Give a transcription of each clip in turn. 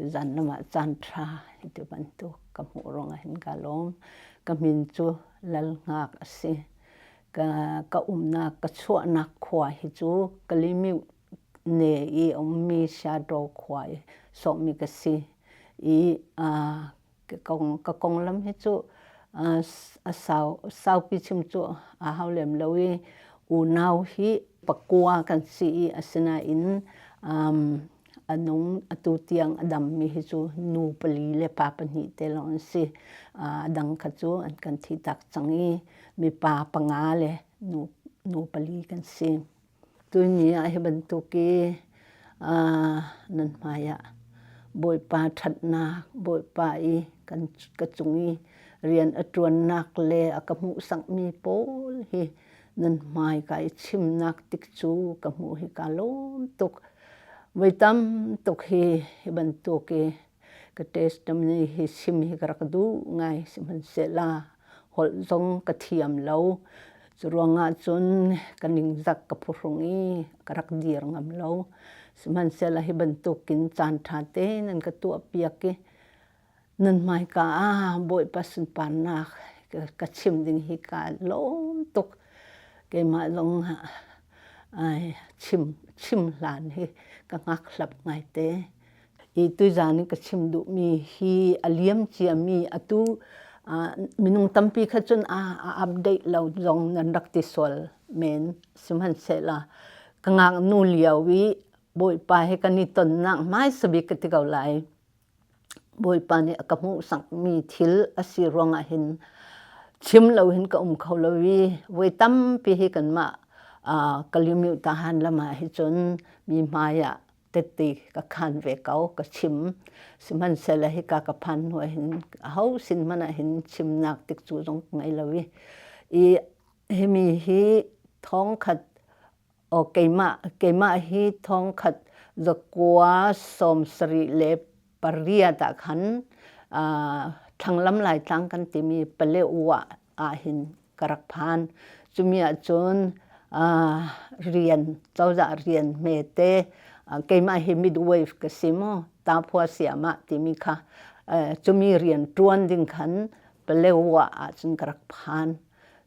Tuzan lam ah caan ṭha ti bantuk ka hmuh ruangah hin kaa lawm. Ka min cu Lal Hngak a si. Ka, ka umnak, ka chuahnak khua hi cu Kalimyuh ne i a ummi Siadaw khua i sawhmi ka si. I uh, ka konglam hi cu a sau saupi chim cu a hau lem lo i unau hi pakua kan si i asinain a nung atu tiang a dammi hi cu nu pali le pa pahnih te lawng an si. A dang kha cu an kan thi tak cang i mipa panga le nu nu pali kan si. Tuni ah hi bantuk i nan hmaiah Bawipa ṭhatnak, Bawipa i kan ka cung i rian a ṭuannak le a ka hmuhsakmi pawl hi nan hmaika i chimnak tik cu ka hmuh hi kaa lawm tuk. Voi tam tuk hi hi bantuk i ka testimony hi chim hi ka rak duh ngai sihmanhsehlaw holh zong ka thiam lo. Cu ruangah cun ka ningzak ka phuhrung i ka rak dir ngam lo. Sihmanhsehlaw hi bantukin caan ṭha tein an ka tuahpiak i nan hmaika ah Bawipa sunparnak ka chim ding hi kaa lawm tuk. Keimah zong ai chim chim hlan hi ka hngakhlap ngaite. I tuzan in ka chim duhmi hi a liam ciami atu minung tampi kha cun a update lo zong nan rak ti sual men sihmanhsehlaw ka ngaknu lio i Bawipa he kan i tonnak hmaisa bik ka ti ko lai. Bawipa nih a ka hmuhsakmi thil a si ruangah hin chim lo hin ka um kho lo i voi tampi hi kanmah Kalimyu tahan lam ah hi cun mi hmai ah tette ka khan ve ko ka chim sihmanhsehlaw hika ka phan hnu ah hin aho sin hmanh ah hin chimnak tik cu zong ka ngei lo i i himi hi thongkhat o keimah keimah hi thongkhat zakua sawm sarih le pariat ah khan thlanglam laitlang kan timi Pale-u ah hin ka rak phan. Cumi ahcun rian cozah rian hmete keimah hi midwife ka si mu taphua siamah timi kha cumi rian ṭuan ding khan Palewa ahcun ka rak phan.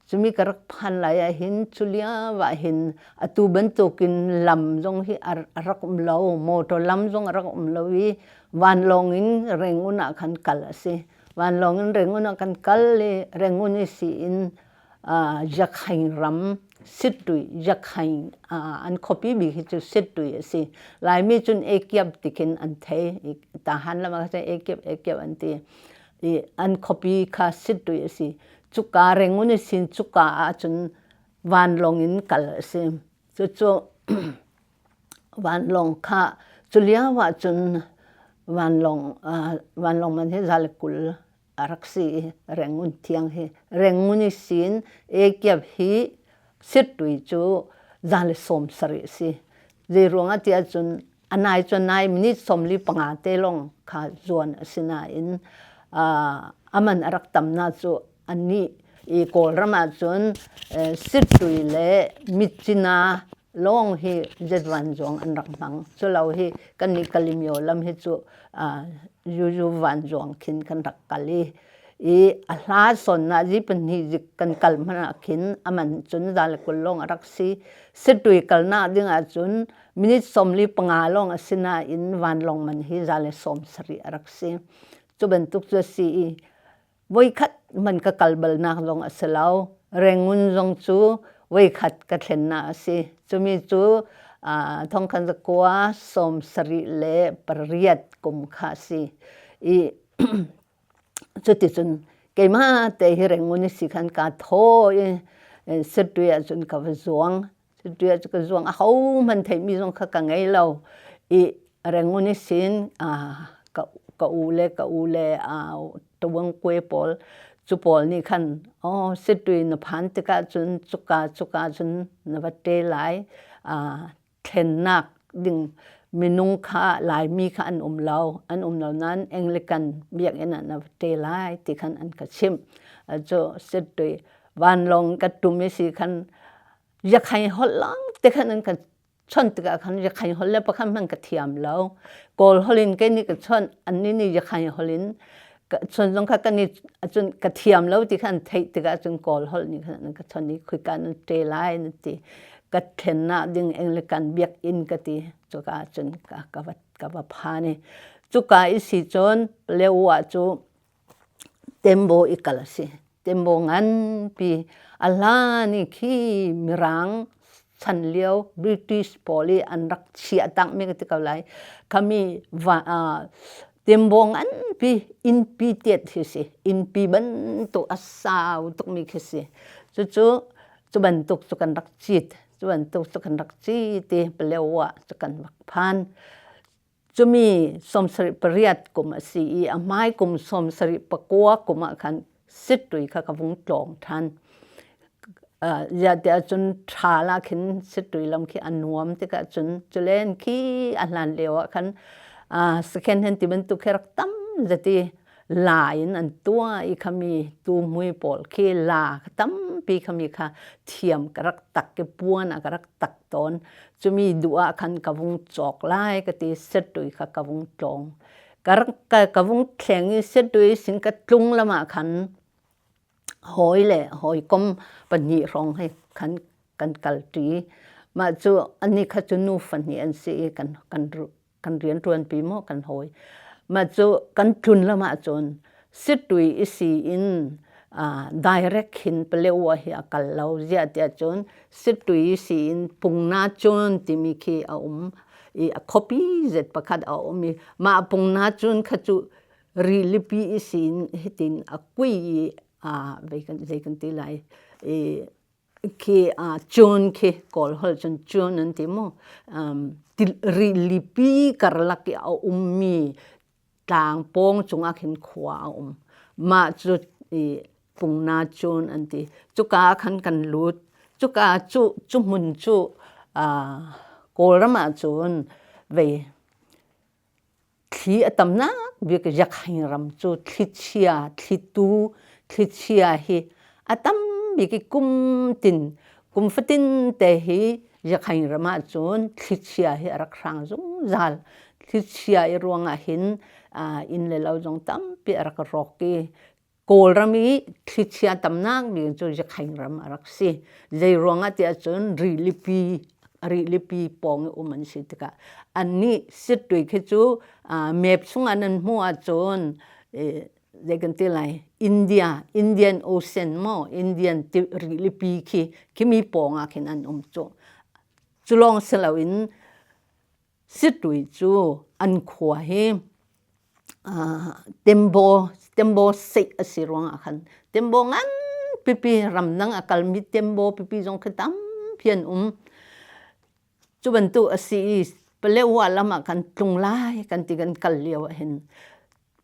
Cumi ka rak phan lai ah hin cu lio ah hin atu bantukin lam zong hi a rak um lo motor lam zong a rak um lo i vanlawng in Rangoon ah khan kal a si. Vanlawng in Rangoon ah kan kal i Rangoon i si in Yakhaing ram Sittui Yakhaing an khuapi bik hi cu Sittui a si. Laimi cun Ekiap ti khin an thei. Tahan lam ah khan Ekiap Ekiap an ti. I an khuapi kha Sittui a si. Cuka Rangoon i sin cuka ahcun vanlawng in kal a si. Cucu Vanlawng kha culio ahcun vanlawng vanlawng man hi 120 a rak si i Rangoon thiang hi Rangoon i sin Ekiap hi Sittui cu 170 a si. Zei ruangah ti ahcun a nai cu nai minute 45 te lawng kha zuan a si nain a man a rak tamnak cu Annih i Kawlram ahcun Sittui le Mitcina lawng hi zetvan zuang an rak hmang. Culo hi kannih Kalimyo lam hi cu Yuzu van zuang khin kan rak kal i i a hla sawnnak zi pahnih zik kan kal hmanh ah khin a man cun 120 lawng a rak si. Sittui kalnak ding ahcun minute 45 lawng a si nain vanlawng man hi 170 a rak si. Cu bantuk cu a si i Voikhat hmanh ka kal balnak zong a si lo. Rangoon zong cu voikhat ka thlennak a si. Cumi cu thongkhan zakua sawm sarih le pariat kum kha a si. I cuticun keimah te hi Rangoon i si khan kaa thaw i Sittwe ahcun ka va zuang. Sittwe cu ka zuang a hohmanh theihmi zong kha ka ngei lo. I Rangoon i sin ka ka u le ka u le tawangkue pawl cu pawl nih khan oh Sittwe na phan tikah cun cuka cuka cun na va ṭe lai thlennak ding minung kha Laimi kha an um lo an um lo nain Anglican biakinn ah na va ṭe lai ti khan an ka chimh. Cu Sittwe vanlawng ka tum i si khan Yakhain holh lang te khan an ka. Chawnh tikah khan Yakhain holh le pakhat hmanh ka thiam lo. Kawl holh in kei nih ka chawnh, annih nih Yakhain holh in chawnh zong kha kan i cun ka thiam lo ti kha an theih tikah cun Kawl holh nih khan an ka chawnh i khika nan ṭe lai nan ti. Ka thlennak ding Anglican biakinn ka ti. Cuka ah cun ka, ka va ka va phan i cuka i si cun Palewa cu Tembo i kal a si. Tembo nganpi a hlan i khi Mirang chan lio British pawl i an rak chiah takmi ka ti ko lai. Khami va uh, Tembo nganpi innpi tiat khi si. Innpi bantuk a sau tukmi khi si. Cucu cu bantuk cu kan rak cit. Cu bantuk cu kan rak cit i Palewa cu kan rak phan. Cumi 78 kum a si i a hmai kum 79 kum ah khan Sittui kha ka vung tlawng ṭhan. Uh, ziah cun ṭhal ah khin Sittui lam khi a nuam tikah cun culen khi a hlan lio ah khan uh, second hand ti bantuk khi rak tam zati la in an tuah i khami tuhmui pawl khi la tampi khami kha thiam ka rak tak i puan ah ka rak tak tawn. Cumi duh ah khan ka vung cawk lai ka ti Sittui kha ka vung tlawng. Ka rak ka vung thleng i Sittui sin ka tlung lam ah khan hawi le hawikom pahnih hrawng he khan kan kalṭi. Mah cu annih kha cu nufa hnih an si i kan kan kan rianṭuanpi maw kan hawi. Mah cu kan tlun lam ahcun Sittui i si in direct hin Palewa hi a kal lo. Ziah tiah cun Sittui i si in Pungna cun timi khi a um i a khuapi zet pakhat a um i mah Pungna cun kha cu rilipi i si in hitin a kui i zei kan ti lai i khi cun khi Kawl holh cun cun an ti mu rilipi karlak i a ummi tlang pawng cungah khin khua a um mah cu i pungna cun an ti cuka ah khan kan lut cuka cu cu hmun cu Kawlram ah cun vei Thli a tamnak bik Yakhaing ram cu thlichia, thlitu, thlichia hi a tam bik i kum tin, kum fatin te hi Yakhaing ram ahcun thlichia hi a rak hrang zungzal. Thlichia i ruangah hin inn le lo zong tampi a rak rawk i Kawlram i thlichia tamnak bik cu Yakhaing ram a rak si. Zei ruangah tiah cun rilipi rilipi pawng i um an si tikah annih Sittui khi cu map chungah nan hmuh ahcun zei kan ti lai India Indian Ocean maw Indian rilipi khi khimi pawng ah khin an um cu. Cu lawng si loin Sittui cu an khua hi Tembo Tembo seih a si ruangah khan Tembo ngan pipi ramdang a kalmi Tembo pipi zong khi tampi an um. Cu bantuk a si i Palewa lam ah kan tlung lai kan ti kan kal lio ah hin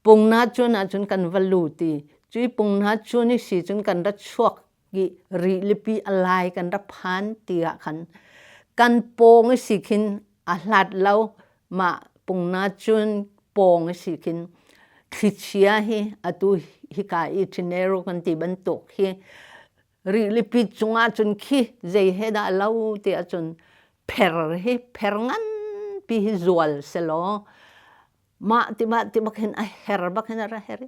Pungna cun ahcun kan va lut i cui pungna cun i si cun kan ra chuak i rilipi a lai kan ra phan ti ah khan kan pawng i si khin a hlat lo mah pungna cun pawng i si khin thlichia hi atu hika i Chinero kan ti bantuk hi rilipi cungah cun khi zei he dah lo ti ahcun pher hi pher nganpi hi zual selaw mah ti mah ti bak hin a her bak hin a ra her i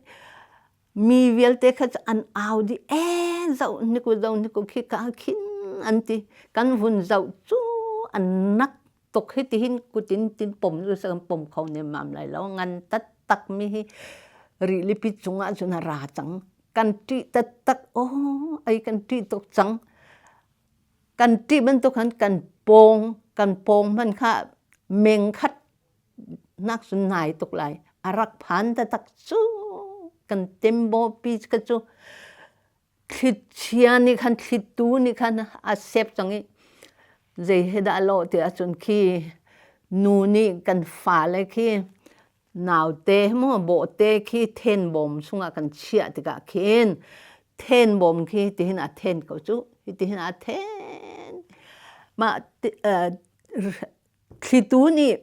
mi vialte kha cu an au dih ee zoh hnik u zoh hnik u khi ka khin an ti kan vun zoh cu an nak tuk hi tihin kutin tin pom cu kan pom kho nemmam lai lo ngan taktak mi hi rilipi cungah cun a ra cang kan ṭih taktak aw ai kan ṭih tuk cang kan ṭih bantuk khan kan pawng kan pawng hman kha meng khat nak cun nai tuk lai a rak phan taktak cu kan tembo pi kha cu thlichia nih khan thlitu nih khan a sep cang i zei he dah lawh ti ahcun khi nu nih kan fale khi naute maw bawhte khi thenbawm chungah kan chiah tikah khin thenbawm khi tihin a then ko cu tihin a then mah Thlitu nih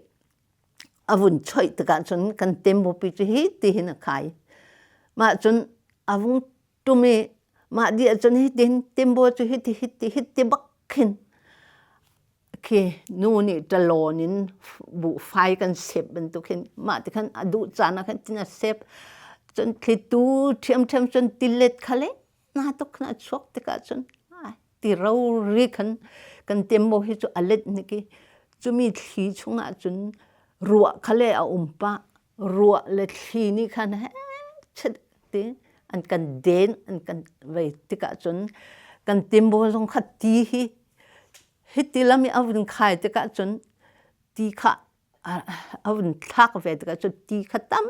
a vun choih tikah cun kan tembupi cu hi ti hin a khai. Mah cun a vung tum i mah dih ahcun hitin tembo cu hiti hiti hiti bak khin. Khi nu nih ṭalawn in buhfai kan sep bantuk hin mah ti khan a duh caan ah khan tin a sep. Cun thlitu ṭhiamṭhiam cun tilet kha le na tuk khan a chuak tikah cun ti rori khan kan tembo hi cu a let hnik i cumi thli chungah cun ruah kha le a um pah ruah le thli nih khan chet ti an kan den an kan vei tikah cun kan timbo zong kha ti hi hiti lam i a vun khai tikah cun ti kha a vun thlak ve tikah cun ti kha tam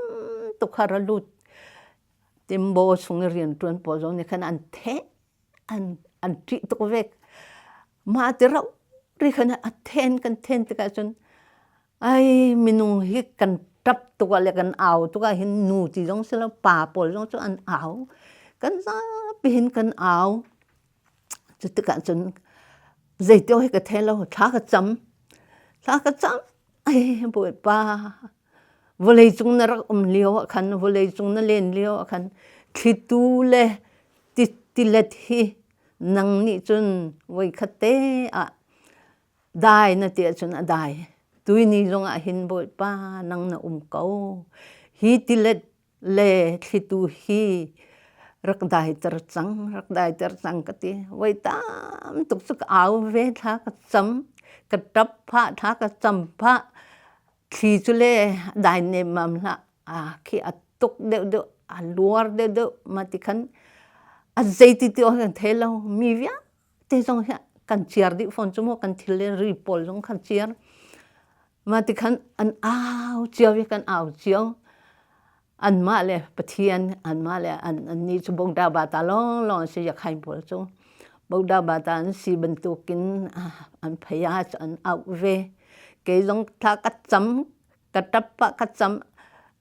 tuk kha ra lut timbo chung i rianṭuan pawl zong nih khan an theh an an ṭih tuk ve mah ti ro ri khan a then kan then tikah cun ai minung hi kan ṭap tuk ah le kan au tuk ah hin nu ti zong si lo pa pawl zong cu an au kan zapi hin kan au Cu tikah cun zeitio hi ka thei lo thla ka cam thla ka cam ai Bawipa vawlei cung na rak um lio ah khan vawlei cung na len lio ah khan thlitu le tilet hi nang nih cun voikhat te ah dai na ti ahcun a dai tuini zong ah hin Bawipa nang na um ko hi tilet le thlitu hi rak daiter cang rak daiter cang ka ti voi tam tuk cu ka au ve thla ka cam ka ṭap phah thla ka cam phah thli cu le dai nemmam hlah a khi a tuk deuh deuh a luar deuh deuh ma ti khan a zeiti ti awk kan thei lo mi vialte zong hi kan ciar dih fawn cu mu kan thil le ri pawl zong kan ciar Mah tikhan an au cio i kan au cio. Anmah le Pathian, anmah le an annih cu Bogda Bata lawnglawng an si Yakhain pawl cu. Bogda Bata an si bantukin an phaya cu an auh ve. Kei zong thla ka cam, ka ṭap pah ka cam.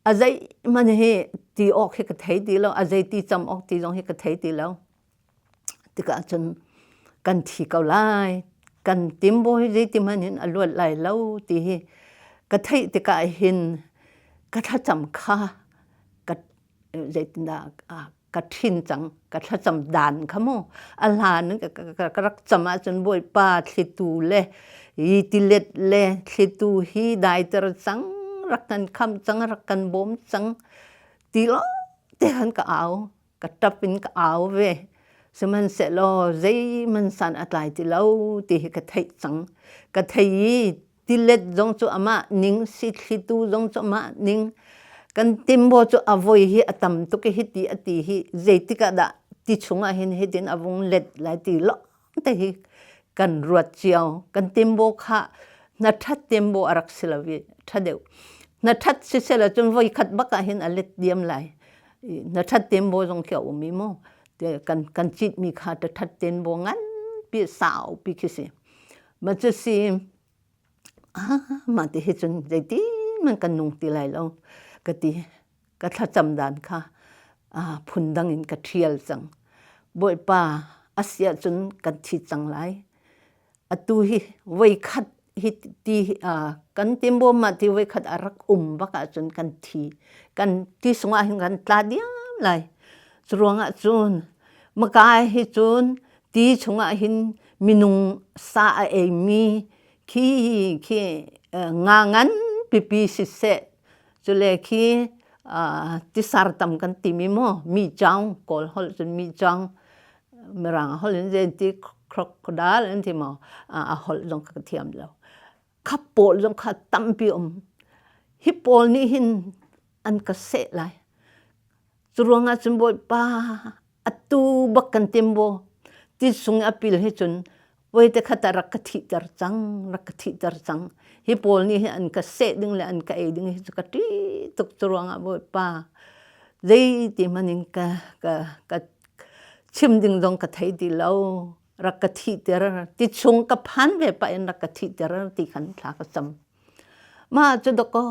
A zeihmanh hi ti awk hi ka thei ti lo, a zei ti cam awk ti zong hi ka thei ti lo. Tikah cun kan thi ko lai, kan timbaw hi zeiti hmanh in a luat lai lo ti hi ka theih tikah hin ka thlacam kha ka zeitindah ka ṭhin cang, ka thlacam dan kha mu a hlan ka rak cam ahcun Bawipa thlitu le hi tilet le thlitu hi daiter cang, rak kan khamh cang, rak kan bawm cang ti lawng te khan ka au. Ka ṭap in ka au ve. Sihmanhsehlaw zeihmanh san a tlai ti lo ti hi ka theih cang. Ka thei i tilet zong cu amah ning, sithlitu zong cu amah ning. Kan timbaw cu a voi hi a tam tuk i hiti a ti hi zeitik ah dah ti chungah hin hitin a vung let lai ti lawng te hi kan ruat cio. Kan timbaw kha na ṭhat timbaw a rak si lo i ṭha deuh. Na ṭhat siseh cun voi khat bak ah hin a let diam lai. Na ṭhat timbaw zong khi a um i mu. Kan kan citmi kha ta ṭhat tinbaw nganpi saupi khi si. Ma cu si mah ti hi cun zeitin man kan nung ti lai lo ka ti. Ka thlacam dan kha phundang in ka ṭhial cang. Bawipa a si ahcun kan thi cang lai. Atu hi voikhat hi ti kan timbawm ah ti voikhat a rak um bak ahcun kan thi. Kan ti sungah hin kan tla diam lai. Curuangah cun maka hi cun ti chungah hin minung sa a eimi khi khi nga ngan pipi siseh Cule khi tisar tam kan timi maw mi chaung kawl holh cun mi chaung mirang holh in zen ti crocodile an ti maw a holh zong ka thiam lo kha pawl zong kha tampi um hi pawl nih hin an ka seh lai cu ruangah cun bawipa atu bak kan timbo ti sung a pil hi cun voi te khat ah rak ka thihter cang rak ka thihter cang hi pawl nih hin an ka seh ding le an ka ei ding hi cu ka ṭih tuk cu ruangah bawipa zeiti hmanh in ka ka ka chim ding zong ka thei ti lo rak ka thihter ti chung ka phan ve pah in rak ka thihter ti khan thla ka cam mah cu dakaw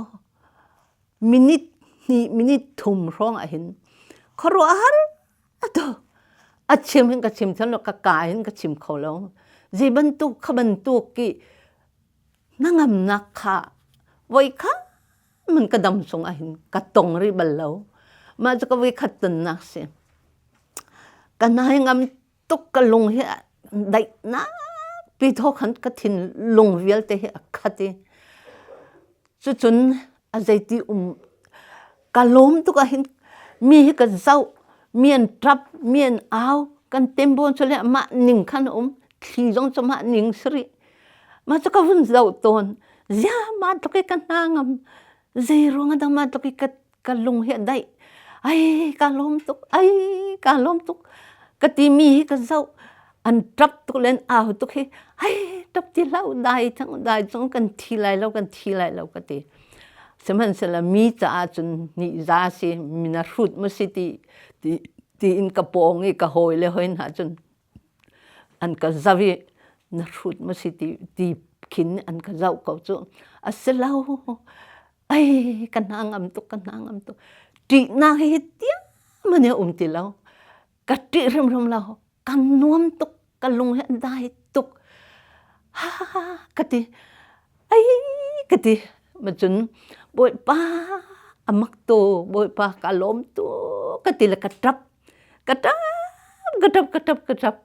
minute hnih minute thum hrawng ah hin khuaruahhar Atu a chim hin ka chim thiam lo ka ka hin ka chim kho lo zei bantuk kha bantuk i hnangamnak kha voi kha man ka dam sung ah hin ka tong rih bal lo mah cu ka voi khat tonnak si ka nai ngam tuk ka lung hi daihnak ṭappi thaw khan ka thinlung vialte hi a khat i cucun a zeiti um ka lawm tuk ah hin mi hi ka zoh mi an ṭap mi an au kan tembawn cu le mah ning khan a um thli zong cu mah ning si rih mah cu ka vun zoh tawn ziah mah tluk i ka hna ngam zei ruang ah dah mah tluk i ka ka lung hi a daih ai ka lawm tuk ai ka lawm tuk ka timi hi ka zoh an ṭap tuk le an au tuk hi ai ṭap ti hlah u dai cang dai cang kan thi lai lo kan thi lai lo ka ti sihmanhsehlaw mi caah cun nihza si mina hrut mu si ti ti tiin ka pawng i ka hawi le hoi hna cun an ka zoh i na hrut mu si ti ti khin an ka zoh ko cu a si lo ai ka hna ngam tuk ka hna ngam tuk ṭihnak hi tiam an um ti lo ka ṭih hrimhrim lo ka nuam tuk ka lung hi a dai tuk ha ka ti ai ka ti ma cun bawipa a mak tu bawipa ka lawm tu ka ti le ka ṭap ka ṭap ka ṭap ka ṭap ka ṭap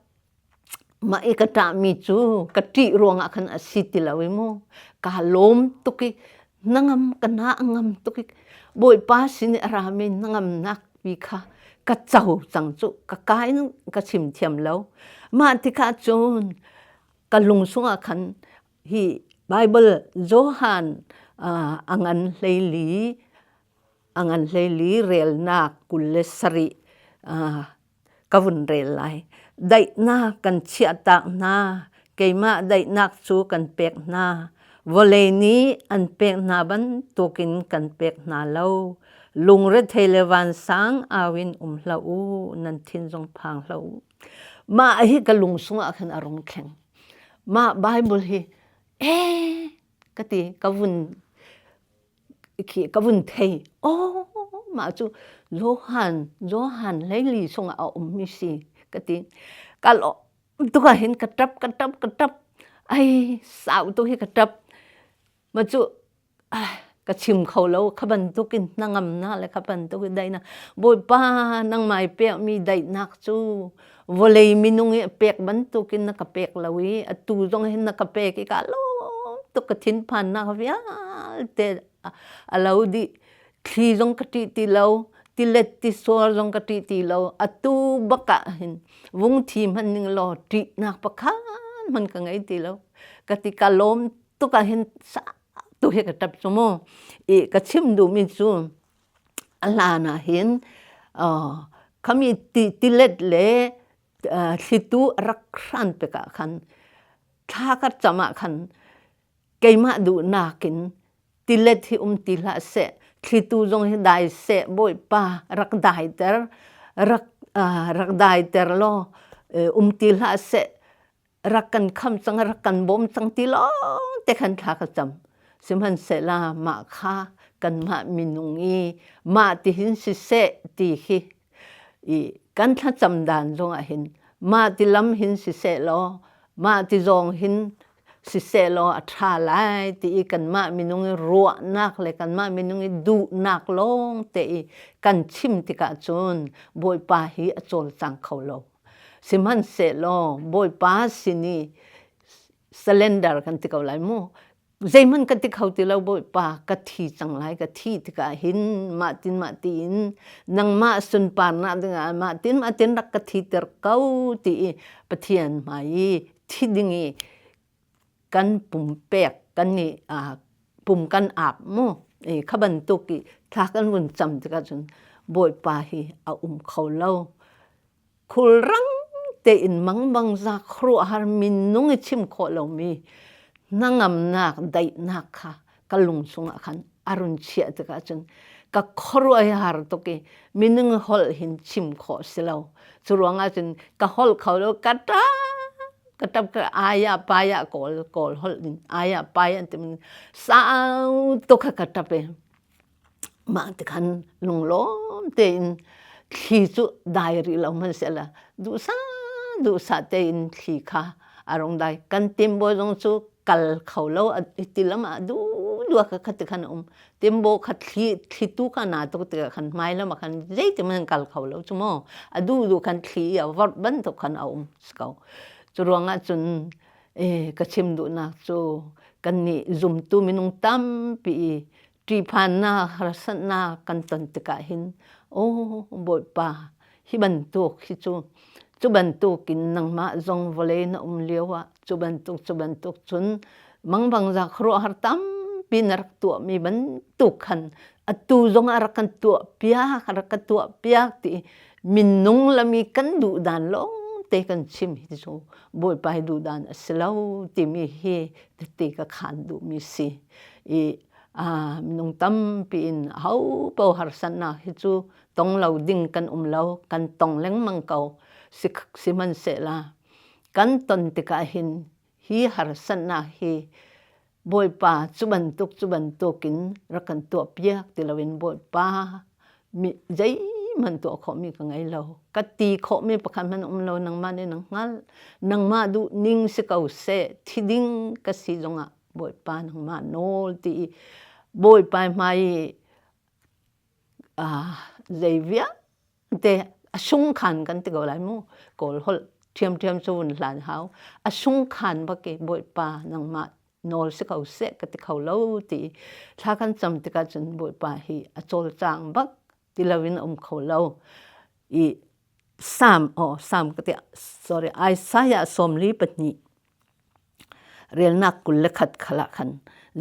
Mah i ka ṭahmi cu ka ṭih ruangah khan a si ti lo i mu kaa lawm tuk i hnangam ka hna a ngam tuk i Bawipa sin i a rami hnangamnak pi kha ka co cang cu ka kaa in ka chim thiam lo. Mah tikah cun ka lung chungah khan hi Baibal Johan a ngan 14 a ngan 14 relnak 27 ka vun rel lai. Daihnak kan chiahtak hna, keimah daihnak cu kan pek hna. Vawlei nih an pek hna bantukin kan pek hna lo. Lungrethei le vansang au in um hlah u, nan thin zong phang hlah u. Mah hi ka lung sungah khan a rung thleng. Mah Bible hi ee ka ti ka vun khi ka vun thei oh mah cu Johan Johan 14 chungah a ummi si ka ti ka lawm tuk ah hin ka ṭap ka ṭap ka ṭap ai sau tu hi ka ṭap ma cu ka chim kho lo kha bantukin hnangamnak le kha bantukin daihnak Bawipa nangmah i pekmi daihnak cu vawlei minung i pek bantukin na ka pek lo i atu zong hin na ka pek i ka lawm tuk ka thinphannak vialte a lo dih thli zong ka ṭih ti lo tilet tisuar zong ka ṭih ti lo atu bak ah hin vung thi hmanh ning law ṭihnak pakhat hmanh ka ngei ti lo ka ti ka lawm tuk ah hin sa tu hi ka ṭap cu mu i ka chim duhmi cu A hlan ah hin khami tilet le thlitu a rak hran tikah khan thla ka cam ah khan keimah duhnak in tilet hi um ti hlah seh, thlitu zong hi dai seh, Bawipa rak daiter, rak rak daiter law um ti hlah seh, rak kan kham cang rak kan bawm cang ti lawng te khan thla ka cam sihmanhsehlaw mah kha kanmah minung i mah ti hin siseh ti hi i kan thlacam dan zongah hin mah ti lam hin siseh law mah ti zawng hin siseh law a ṭha lai ti i kanmah minung i ruahnak le kanmah minung i duhnak lawng te i kan chim tikah cun Bawipa hi a cawlcang kho lo. Sihmanhsehlaw Bawipa sin i surrender kan ti ko lai mu. Zeihmanh kan ti kho ti lo Bawipa ka thi cang lai ka thi tikah hin mah tin mah tiin nangmah sunparnak dingah mah tin mah tin rak ka thiter ko ti i Pathian hmai i thi ding i kan pumpek kan i pum kan ap mu i kha bantuk i thla kan vun cam tikah cun Bawipa hi a um kho lo khulrang tein mangbang za khuaruahhar minung i chim khawh lomi hnangamnak daihnak kha ka lung chungah khan a run chiah tikah cun ka khuaruah hi har tuk i minung holh hin chim khawh si lo cu ruangah cun ka holh kho lo ka ṭap ka ṭap ka aya paya kawl kawl holh in aya paya ti sau tuk kha ka ṭap i Mah tikhan lunglawm tein thli cu dai rih lo hmanhsehlaw duhsah duhsah tein thli kha a rung dai. Kan timbaw zong cu kal kho lo ti lam ah duhduh kha kha ti khan a um. Timbaw kha thli thlitu kha naa tuk tikah khan hmai lam ah khan zeitin hmanh kal kho lo cu mu. A duhduh khan thli i a vorh bantuk khan a um si ko. Cu ruangah cun. E ka chim duhnak cu kannih zumtu minung tampi i ṭihphannak harsatnak kan ton tikah hin aw Bawipa hi bantuk hi cu cu bantukin nangmah zong vawlei na um lio ah cu bantuk cu bantuk cun mangbangza khuaruahhar tampi na rak tuahmi bantuk khan atu zong ah rak kan tuah piak rak ka tuah piak ti minung lami kan duh dan lawng te kan chim hi cu Bawipa hi duh dan a si lo timi hi tete ka khan duhmi si i minung tampi in ho paoh harsatnak hi cu tong lo ding kan um lo kan tong lengmang ko sihmanhsehla kan ton tikah hin hi harsatnak hi Bawipa cu bantuk cu bantukin rak kan tuahpiak ti loin Bawipa mi zeihmanh tuah khawhmi ka ngei lo ka ti khawhmi pakhat hmanh um lo nangmah nih na hngalh nangmah duh ning si ko seh thi ding ka si zongah Bawipa nangmah nawl ti i Bawipa hmai i zei vialte a sungkhan kan ti ko lai mu kawl holh ṭhiamṭhiam cu vun hlan hau a sungkhan bak i Bawipa nangmah nawl si ko seh ka ti kho lo ti thla kan cam tikah cun Bawipa hi a cawlcang bak ti loin a um kho lo i Sam oh Sam ka ti sorry Isaiah 42 relnak 21 khal ah khan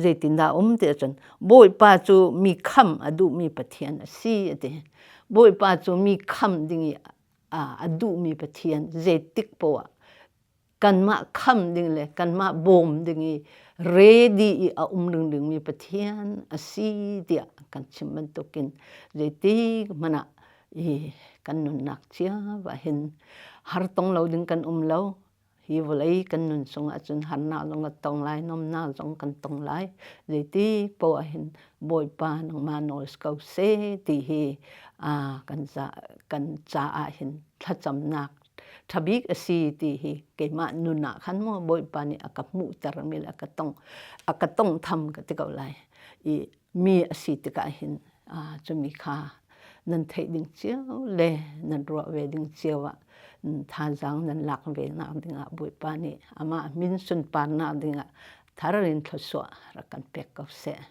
zeitindah a um ti ahcun Bawipa cu mi kham a duhmi Pathian a si a ti. Bawipa cu mi kham ding i a duhmi Pathian zeitik poah kanmah kham ding le kanmah bawm ding i ready i a um ding dingmi Pathian a si tiah kan chim bantukin zeitik hmanh ah i kan nunnak cio ah hin har tong lo ding kan um lo Hi vawlei kan nun chungah cun harnak zong kan tong lai, nuamhnak zong kan tong lai. Zeiti poah hin Bawipa nangmah nawl si ko seh ti hi kan kan caah hin thlacamnak ṭha bik a si ti hi keimah nun ah khan maw Bawipa nih a ka hmuhtermi le a ka tong a ka tongtham ka ti ko lai. I mi a si tikah hin cumi kha nan theih ding cio le nan ruah ve ding cio ah thazaang nan lak ve nak dingah Bawipa nih amah min sunparnak dingah thar in thluachuah rak kan pek ko seh.